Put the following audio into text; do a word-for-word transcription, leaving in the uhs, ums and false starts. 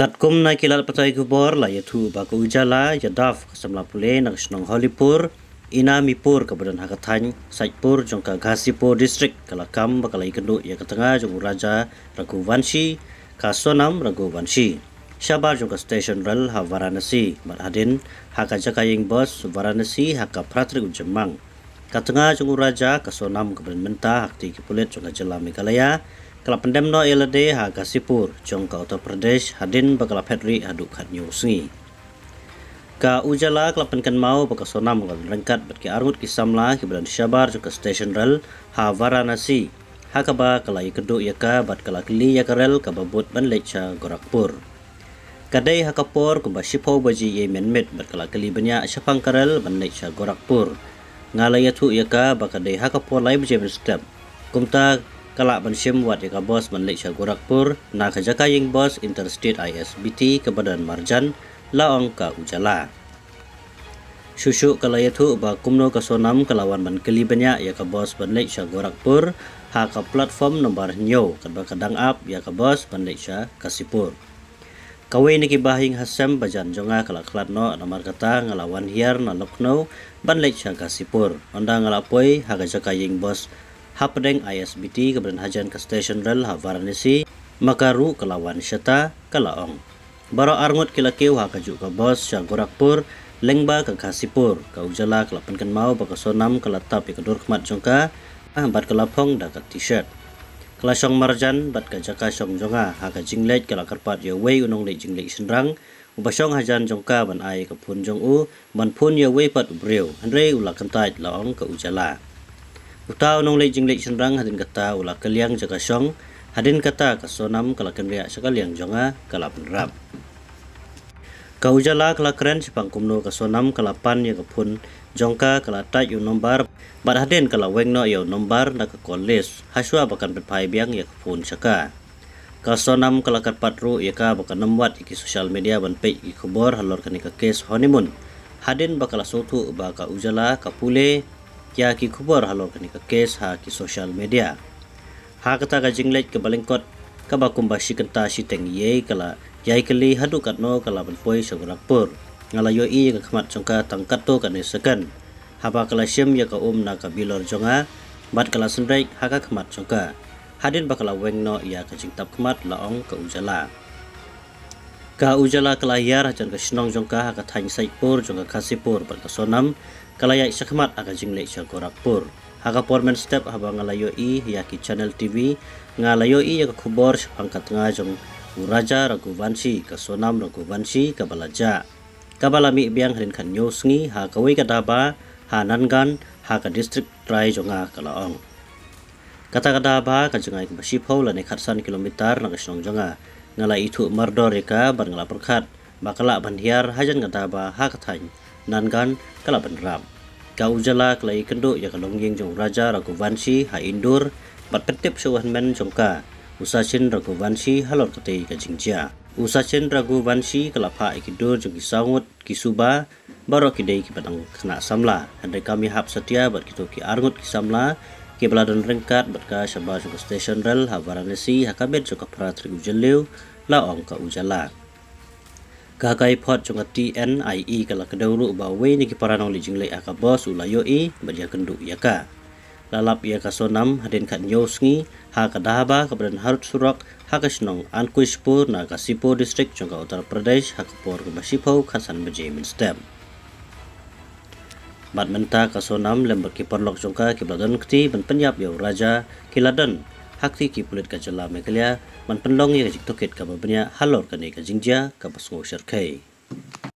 Katkum na ki lad pathai khubor la ïathuh ba ka Ujala Yadav, ka samla pule na ka shnong Holipur, Ina Mipur kaba don ha ka thaiñ Saitpur jong ka Ghazipur District, ka la kam ba ka la ïakynduh ïa ka tnga jong u Raja Raghuvanshi, ka Sonam Raghuvanshi, shabar jong ka station rel ha Varanasi, bad hadien ha ka jaka ïing bos Varanasi ha ka phra tarik u Jymmang. Ka tnga jong u Raja, ka Sonam, kaba don mynta ha kti ki pulit jong ka jylla Meghalaya, ka la pyndem noh ïa lade ha Ghazipur jong ka Uttar Pradesh hadien ba ka la phet rieh haduh khathynñiew sngi. Ka Ujala ka la pynkynmaw ba ka Sonam ka la don ryngkat bad ki arngut ki samla kiba don shabar jong ka station rel ha Varanasi, ha kaba ka la ïakynduh ïa ka bad ka la kylli ïa ka rel kaba bud ban leit sha Gorakhpur. Ka dei ha ka por kumba shiphew baje ïa mynmiet bad ka la kylli bniah shaphang ka rel ban leit sha Gorakhpur. Nga la ïathuh ïa ka ba ka dei ha ka por lai baje mynstep. Kumta ka lah ban shim wat ïa ka bos ban leit sha Gorakhpur na ka jaka ïing bos Interstate I S B T kaba don marjan, la ong ka Ujala. Shuh shuh ka la ïathuh ba kumno ka Sonam ka la wan ban kylli bniah ïa ka bos ban leit sha Gorakhpur ha ka platform nombar hynñiew, katba ka dang ap ïa ka bos ban leit sha Ghazipur. Kawei na ki bahaïing hasem bajan jong nga ka la khlad noh, namar kata nga la wan hiar na Lucknow ban leit sha Ghazipur. Ynda nga la poi ha ka jaka ïing bos hapdeng I S B T kaba don hajan ka station rel ha Varanasi, ma ka ruh ka la wan shata, ka la ong. Baroh arngut ki la kiew ha kajuh ka bos sha Gorakhpur lyngba ka Ghazipur. Ka Ujala ka la pynkynmaw ba ka Sonam ka la tap ïa ka dur khmat jong ka, ah, bad ka la phong da ka T-shirt. Ka la shong marjan bad ka jaka shong jong nga. Ha ka jingleit ka la kyrpad ïa uwei u nongleit jingleit shynrang uba shong hajan jong ka ban ai ïa ka phone jong u ban phone ïa uwei pat u briew, hynrei u la kyntait, la ong ka Ujala. Uta u nongleit jingleit shynrang hadien kata u la kylliang jaka shong, hadien kata ka Sonam ka la kynriah sha ka liang jong nga, ka la bynrap. Ka Ujala ka la kren shaphang kumno ka Sonam ka la pan ïa ka phone jong ka, ka la tait ïa u nombar, bad hadien ka la weng noh ïa u nombar na ka call list, hashwa ba kan pynphai biang ïa ka phone sha ka. Ka Sonam ka la kyrpad ruh ïa ka ba kan ym wad ïa ki social media ban peit ïa ki khubor halor kane ka kes honeymoon, hadien ba ka la sngewthuh ba ka Ujala ka pule ïa ki khubor halor kane ka kes ha ki social media. Ha kata ka jingleit kaba lyngkot, kaba kumba shi kynta shiteng ïa ka la ïai kylli haduh katno ka la ban poi sha Gorakhpur. Nga la ïohi ïa ka khmat jong ka tang katto katne second, haba ka la shim ïa ka um na ka bilor jong nga, bad ka la synreit ha ka khmat jong ka, hadien ba ka la weng noh ïa ka jingtap khmat, la ong ka Ujala. Ka Ujala ka la hiar hajan ka shnong jong ka ha ka thaiñ Saitpur jong ka Ghazipur, bad ka Sonam ka la ïaid shakhmat ha ka jingleit sha Gorakhpur. Ha ka por mynstep haba nga la ïohi ïa ki channel T V, nga la ïohi ïa ka khubor shaphang ka tnga jong u Raja Raghuvanshi, ka Sonam Raghuvanshi, kaba la jah, kaba la mih biang hadien khathynñiew sngi ha kawei ka dhaba ha Nangan, ha ka district trai jong nga, ka la ong. Kata ka dhaba ka jngai kumba shiphew lane khatsan kilometer na ka shnong jong nga. Nga la ithuh mardor ïa ka bad nga la pyrkhat ba ka lah ban hiar hajan ka dhaba ha ka thaiñ Nangan, ka la bynrap. Ka Ujala ka la ïakynduh ïa ka longïing jong u Raja Raghuvanshi ha Indore, bad pyntip sha u hynmen jong ka, u Sachin Raghuvanshi, halor katei ka jingjia. U Sachin Raghuvanshi ka la phah ïa ki dur jong ki saw ngut ki suba, baroh ki dei kiba dang khynnah samla. Hynrei kam ïahap satia bad kito ki arngut ki samla kiba la don ryngkat bad ka shabar jong ka station rel ha Varanasi ha ka miet jong ka phra tarik u Jylliew, la ong ka Ujala. Ka Kaiphod jong ka T N I E ka la kdew ruh ba uwei na ki para nongleit jingleit ha ka bos u la ïohi bad ïakynduh ïa ka. La lap ïa ka Sonam hadien khathynñiew sngi ha ka dhaba kaba don harud surok ha ka shnong Ankushpur na ka Ghazipur District jong ka Uttar Pradesh ha ka por kumba shiphew khatsan baje mynstep. Bad mynta ka Sonam lem bad ki paralok jong ka kiba la don kti ban pynïap ïa u Raja ki la don ha kti ki pulit ka jylla Meghalaya ban pynlong ïa ka jingtohkit kaba bniah halor kane ka jingjia kaba sngewshyrkhei.